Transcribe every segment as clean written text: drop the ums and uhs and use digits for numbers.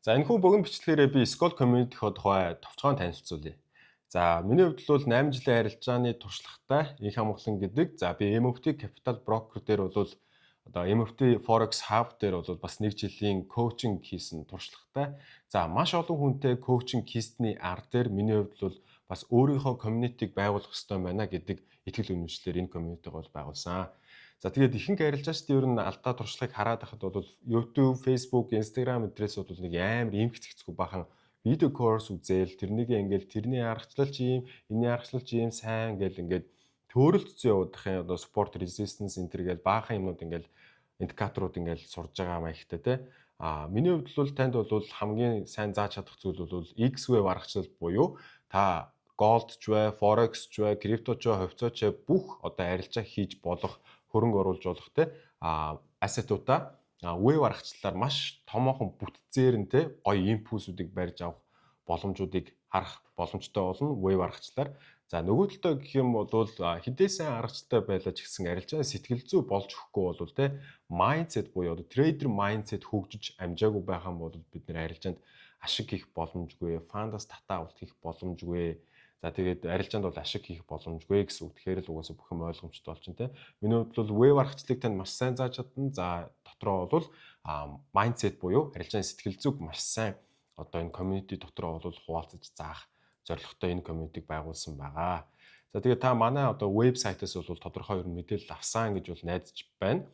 За, энэхүү богино бичлэгээрээ би Skoll Community-ийнхөө тухай товчхон танилцуулъя. За, миний хувьд бол 8 жилийн арилжааны туршлагатай Инх Амгалан гэдэг. За, би MFT Capital Broker дээр бол одоо MFT Forex Hub дээр бол бас нэг жилийн coaching хийсэн туршлагатай. За, маш олон хүнтэй coaching хийсний ар дээр миний хувьд бол бас өөрийнхөө community-г байгуулах хэрэгтэй байна гэдэг итгэл үнэмшлээр энэ community-г бол байгуулсан. За, тэгээд ихэнх арилжаачдын ер нь алдаа туршлагыг хараад байхад бол YouTube, Facebook, Instagram эдрээс бол нэг амар эмх цэгцгүй бахан видео course үзээл, тэрнийг ингээл тэрний аргачлал чи ийм, энэний аргачлал чи ийм сайн гэл ингээд төөрөлдсөн явуудах юм, одоо support, resistance энэ төр гээл баахан юмнууд, ингээл индикаторууд ингээл сурж байгаа маягтай те. А миний хувьд бол танд бол хамгийн сайн зааж чадах зүйл бол X-wave аргачлал буюу та gold ч бай, forex ч бай, крипто ч бай, хувьцаа ч бай, бүх одоо арилжаа хийж болох, хөрөнгө оруулж болох те asset уудаа wave аргачлалаар маш томоохон бүтцээр нь те гоё импульсүүдийг барьж авах боломжуудыг харах боломжтой болно wave аргачлалаар. За, нөгөө талдаа гэх юм бол хэдий сайн аргачлалтай байлаа ч гэсэн арилжааны сэтгэл зүй болж өгөхгүй бол те mindset буюу одоо trader mindset хөгжиж амжаагүй байх юм бол бид нэр арилжаанд ашиг хийх боломжгүй, fund аас татаа авалт хийх боломжгүй. За, тэгээд арилжаанд бол ашиг хийх боломжгүй гэсэн үг. Тэгэхээр л угаасаа бүх юм ойлгомжтой болчин те. Миний хувьд бол wave аргачлалыг танд маш сайн зааж чадна. За, дотроо бол mindset буюу арилжааны сэтгэл зүйг маш сайн одоо энэ community дотроо бол хуваалцаж заах зорилготой энэ community-г байгуулсан байгаа. За, тэгээд та манай одоо вебсайтаас бол тодорхой ер нь мэдээлэл авсан гэж бол найдаж байна.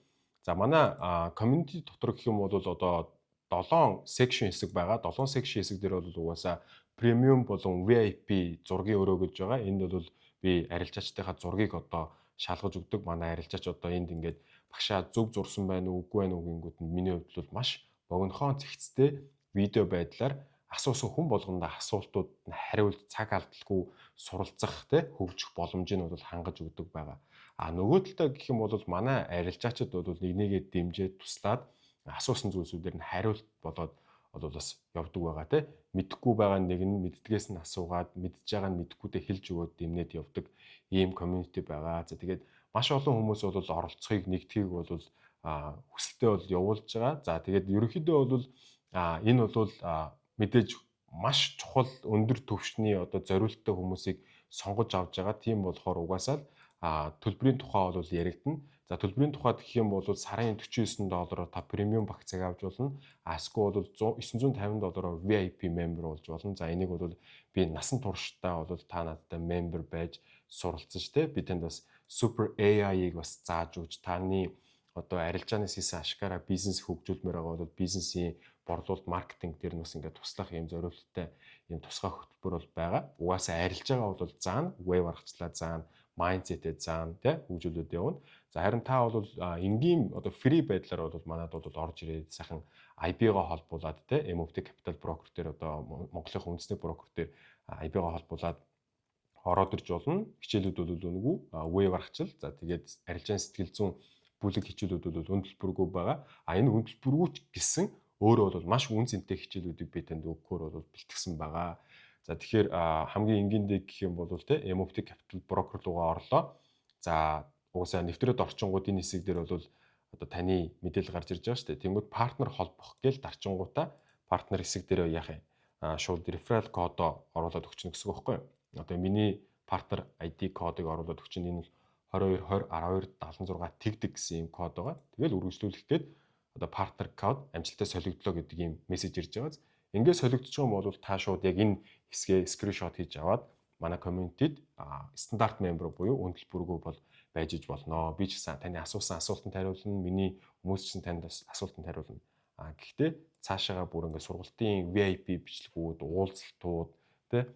За, манай community дотор гэх юм бол одоо 7 section хэсэг байгаа. 7 section хэсэг дээр бол угаасаа premium болон VIP зургийн өрөө гэж байгаа. Энд бол би арилжаачдынхаа зургийг одоо шалгаж өгдөг. Манай арилжаач одоо энд ингээд багшаа, зөв зурсан байна уу, үгүй байна уу гингүүд нь миний хувьд бол маш богинохон цэгцтэй видео байдлаар асуусан хүн болгондоо асуултууд нь хариулж, цаг алдалгүй суралцах те хөгжих боломжийг бол хангаж өгдөг байгаа. А нөгөө талдаа гэх юм бол манай арилжаачид бол нэг нэгээ дэмжиж, туслаад, асуусан зүйлсүүдээр нь хариулт болоод бол бас явдаг байгаа те. Мэдэхгүй байгаа нэг нь мэддгээс нь асуугаад, мэдж байгаа нь мэдэхгүйдээ хэлж өгөөд, дэмнээд явдаг ийм community байгаа. За, тэгээд маш олон хүмүүс бол оролцохыг, нэгдэхийг бол хүсэлтээ бол явуулж байгаа. За, тэгээд ерөнхийдөө бол энэ бол мэдээж маш чухал, өндөр түвшний одоо зориулттай хүмүүсийг сонгож авч байгаа. Тийм болохоор угаасаа л төлбөрийн тухай бол яригдана. За, төлбөрийн тухайд гэх юм бол сарын 49 доллараар та premium багцыг авч болно. А эсвэл бол 950 доллараар VIP member болж болно. За, энийг бол би насан туршдаа бол та надтай member байж суралцаж те, би танд бас super AI-ыг бас зааж өгч, таны одоо арилжаанаас хийсэн ашгаараа бизнес хөгжүүлмээр байгаа бол бизнесийн борлуулалт, маркетинг дээр нь бас ингээд туслах юм зориулттай юм тусгай хөтөлбөр бол байгаа. Угаасаа арилж байгаа бол заана, wave аргачлаа заана, mindset-ээ заана тий, хөгжүүлээд явна. За, харин та бол энгийн одоо free байдлаар бол манад бол орж ирээд сайхан IB-гаа холбуулад тий, MFT Capital Broker дээр, одоо Монголын үндэсний брокер дээр IB-гаа холбуулад ороод ирж болно. Хичээлүүд бол үнэгүй. Wave аргачлал. За, тэгээд арилжааны сэтгэл зүйн бүлэг хичээлүүд бол үнэ төлбөргүй байгаа. А энэ үнэ төлбөргүй ч гэсэн өөрөө бол маш үнэ цэнтэй хичээлүүдийг би танд өгөхөөр бол бэлтгэсэн байгаа. За, тэгэхээр хамгийн энгийн гэх юм бол те MFT Capital Broker руугаа орлоо. За, угаасаа нэвтрээд орчингууд энэ хэсэг дээр бол одоо таны мэдээлэл гарч ирж байгаа шүү дээ. Тэнгүүд partner холбох гээл дарчингуудаа partner хэсэг дээр яах юм? Шууд referral кодоо оруулаад өгчнө гэсэн үг байхгүй юу? Одоо миний partner ID кодыг оруулаад өгчнө. Энэ бол 22 20 12 76 тэгдэг гэсэн юм код байгаа. Тэгэл үргэлжлүүлэх гээд одоо partner код амжилттай солигдлоо гэдэг ийм мессеж ирж байгаа. Ингээд солигдож байгаа юм бол та шууд яг энэ хэсгээ screenshot хийж аваад манай community-д стандарт member буюу үнэ төлбөргүй бол байж иж болно. Би ч гэсэн таны асуусан асуултанд хариулна. Миний хүмүүс ч гэсэн танд асуултанд хариулна. А гэхдээ цаашаага бүр ингээд сургалтын VIP бичлэгүүд, уулзалтууд тэ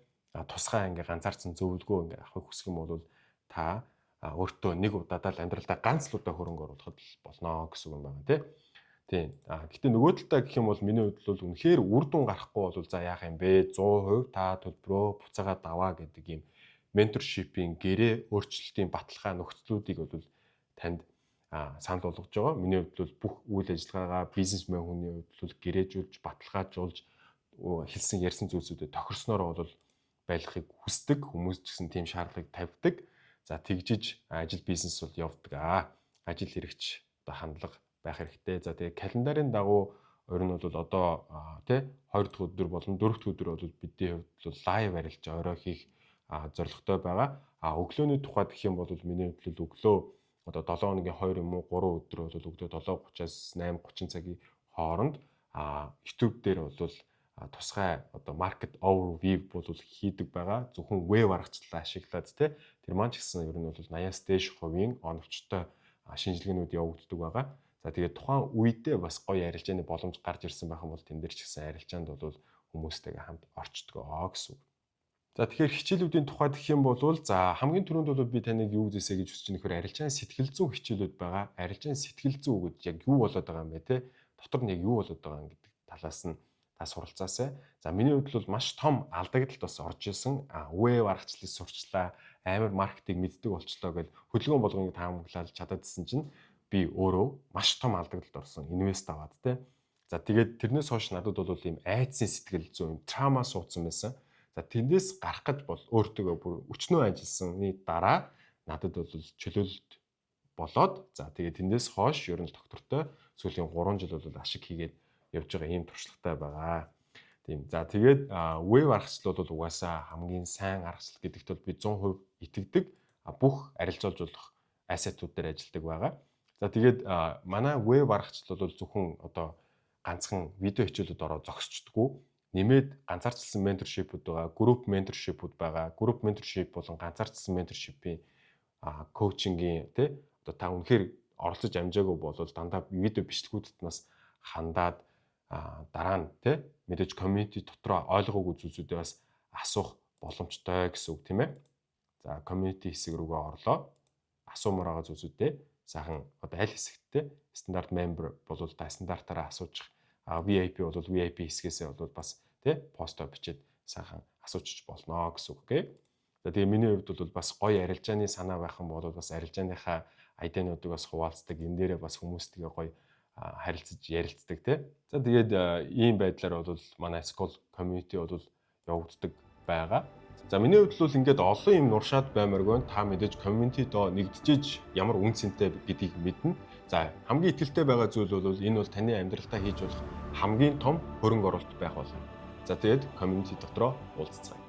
тусгай ингээ ганцаардсан зөвлөгөө ингээ авахыг хүсэх юм бол та өөртөө нэг удаадаа л амьдралдаа ганц л удаа хөрөнгө оруулахад л болно гэсэн үг юм байна тий. Тийм. А гэхдээ нөгөө талдаа гэх юм бол миний хувьд бол үнэхээр үр дүн гарахгүй бол за яах юм бэ? 100% та төлбөрөө буцаагаад аваа гэдэг ийм mentorship-ийн гэрээ, өөрчлөлтийн баталгаа нөхцлүүдийг бол танд санал болгож байгаа. Миний хувьд бол бүх үйл ажиллагаагаа бизнесмен хүний хувьд бол гэрээжүүлж, баталгаажуулж, хэлсэн ярьсан зүйлсүүдэд тохирсноор бол байлгахыг хүсдэг. Хүмүүс ч гэсэн тийм шаардлагыг тавьдаг. За, тэгжиж ажил бизнес бол явдаг. Ажил хэрэгч одоо хандлага байх хэрэгтэй. За, тэгээ календарын дагуу Ер нь бол одоо тий 2 дахь өдөр болон 4 дахь өдөр бол бидний хувьд бол live арилжаа орой хийх зорилготой байгаа. А өглөөний тухайд гэх юм бол миний хувьд бол өглөө одоо 7 хоногийн 2 юм уу 3 өдөр бол өглөө 7:30-аас 8:30 цагийн хооронд YouTube дээр бол тусгай одоо market overview бол хийдэг байгаа. Зөвхөн wave аргачлалаа ашиглаад, тий, тэр маань ч гэсэн ер нь бол 80-аас дээш хувийн оновчтой шинжилгээнүүд явагддаг байгаа. За, тэгээд тухайн үедээ бас гоё арилжааны боломж гарч ирсэн байх юм бол тэн дээр ч гэсэн арилжаанд бол хүмүүстэйгээ хамт орчдгоо гэсэн үг. За, тэгэхээр хичээлүүдийн тухайд гэх юм бол, за, хамгийн түрүүнд бол би таныг юу үзээсэй гэж хүсэж байна гэхээр арилжааны сэтгэл зүйн хичээлүүд байгаа. Арилжааны сэтгэл зүй гэж яг юу болоод байгаа юм бэ, те? Дотор нь яг юу болоод байгаа юм гэдэг талаас нь та суралцаасай. За, миний хувьд бол маш том алдагдлалд бас орж исэн. А wave аргачлалыг сурчлаа, амар маркетинг мэддэг болчлоо гэж хөдөлгөөн болгоныг таамаглал чадаадсэн чинь би өөрөө маш том алдагдлалд орсон. Invest аваад, те. За, тэгээд тэрнээс хойш надад бол ийм айдсын сэтгэл зүйн trauma суудсан байсан. За, тэндээс гарах гэж бол өөртөө бүр өчнөө ажилласны дараа надад бол чөлөөлөлт болоод, за, тэгээд тэндээс хойш ер нь доктортой сүүлийн 3 жил бол ашиг хийгээд явж байгаа ийм туршлагатай байгаа. Тийм. За, тэгээд wave аргачлал бол угаасаа хамгийн сайн аргачлал гэдэгт бол би 100% итгэдэг. Бүх арилжуулж болох asset ууд дээр ажилладаг байгаа. За, тэгээд манай wave аргачлал бол зөвхөн одоо ганцхан видео хичээлүүд ороо зогсчдгоо, нэмээд ганцаарчилсан mentorship үүд байгаа, group mentorship үүд байгаа. Group mentorship болон ганцаарчилсан mentorship ийн coaching ийн, тий, одоо та үнэхээр оролцож амжаагүй бол дандаа видео бичлэгүүдэд нас хандаад, дараа нь, тий, мэдээж community дотроо ойлгоогүй зүйлсүүдээ бас асуух боломжтой гэсэн үг, тийм ээ. За, community хэсэг рүүгээ орлоо. Асуумаар байгаа зүйлсүүдээ сайхан одоо аль хэсэгтээ стандарт member бол та стандартаараа асуучих. VIP бол VIP хэсгээсээ бол бас, тий, постоо бичээд сайхан асуучч болно гэсэн үг гээ. За, тэгээ миний хувьд бол бас гоё арилжааны санаа байх юм бол бас арилжааныхаа idea нуудыг бас хуваалцдаг. Энэ дээрээ бас хүмүүстэйгээ гоё харилцаж ярилцдаг, тий. За, тэгээд ийм байдлаар бол манай school community бол явагддаг байгаа. За, миний хувьд бол ингээд олон юм нуршаад баймааргүй, та мэдээж community доо нэгдэжиж ямар үн цэнтэй гэдгийг мэднэ. За, хамгийн итгэлтэй байгаа зүйл бол энэ бол таны амьдралдаа хийж болох хамгийн том хөрөнгө оруулалт байх болно. За, тэгээд community дотроо уулзцгаая.